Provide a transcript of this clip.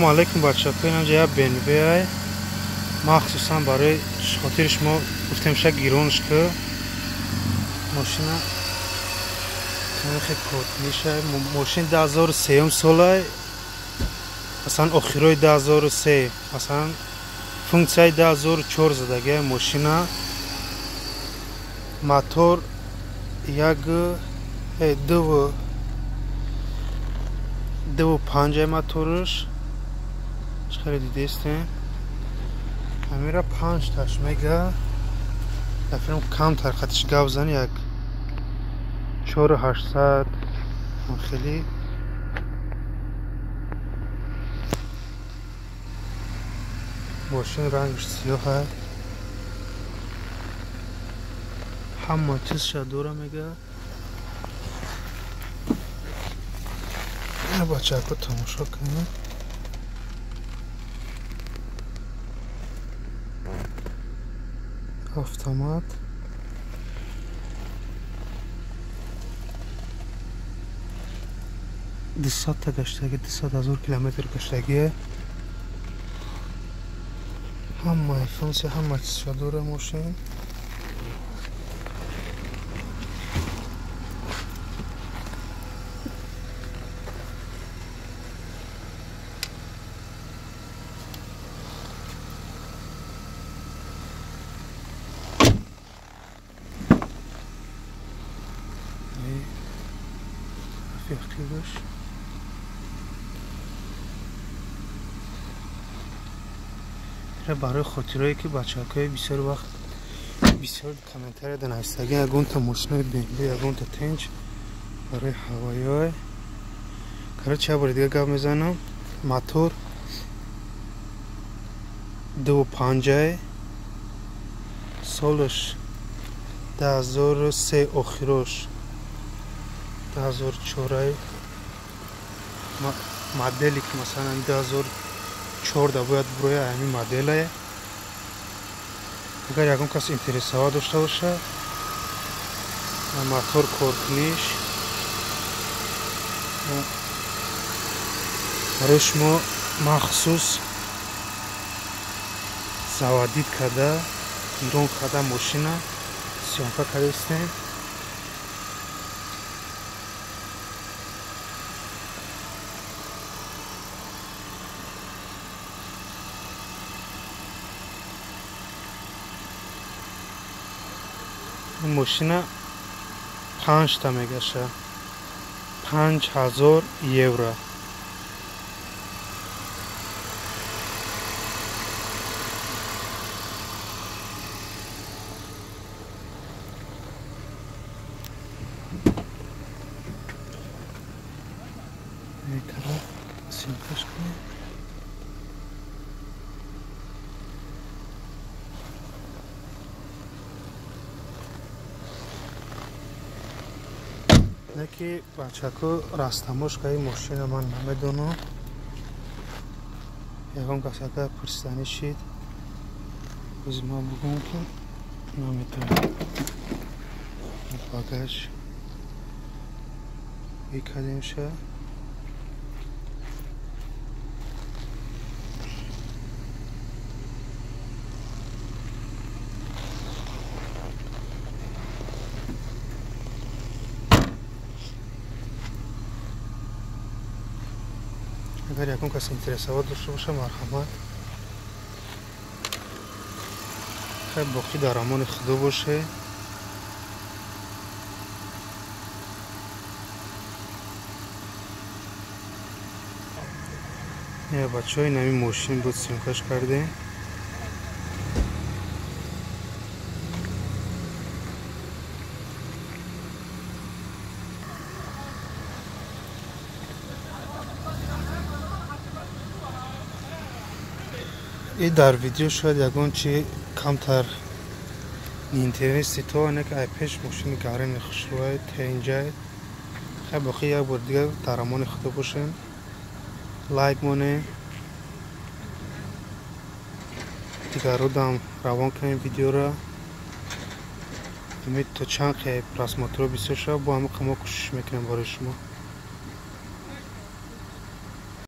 Алейкум бачаҳо, инҷа як BMW ай. Махсусан барои хотири шумо гуфтем ша гиронш ки мошина хеле котниша. Мошин 2003 солай. Масалан охирои 2003, масалан функсияи 2004 задагия мошина. Мотор 1 2 2.5 моторш. Хеле дидестем. Ҳамира 5 таш мега. Дафирам камтар хатиш гап зани як 4800 хеле. Мошин рангш сиёҳ аст. Ҳама чизша дора мега. Бачаҳо тамошо кунед. Автомат. 200 гаштаги, 200,000 километр гаштагие. Ҳамаи функсия, ҳама чизша дора мошин. Барои хотирое ки бачаҳои бисёр вақт бисёр комментария нависагӣ ягонта мошинои BMW, ягонта тенч барои ҳавоёй. Короче, як бори дига гап мезанам. Мотор 2.5, солаш 2003, охирош 2004. Модели ки масалан 2004 бояд буроя ҳамин моделае. Агар ягон кас интересава дошта боша, мотор коркуниш барои шумо махсус заводид карда, гирон карда мошина съёмка кардастем. Мошина 5 та мегаша, 5000 евро. Ин тараф съёмкаш кунем. Ки бачако растамошкаи мошина ман намедонам. Ягон кас агар пурсиданӣ шид, ози ман бугӯм ки наметавонам. Багаж мекардемша. Агар ягон кас интересават дошта боша, марҳамат. Хай боқӣ дар амони худо боше. Бачаҳо, ин ҳамин мошин буд, съёмкаш кардем. И дар видео шояд ягон чи камтар неинтереси то ане ки ай пеш мошини гарини хушрӯай тенҷай. Хай боқӣ як бор дига дар амони худо бошем. Лайк монем, дигарудам равон кунем видеоро. Умед то чанд хе просмотрро бисёр шава, бо ҳамин мо кӯшиш мекунем барои шумо.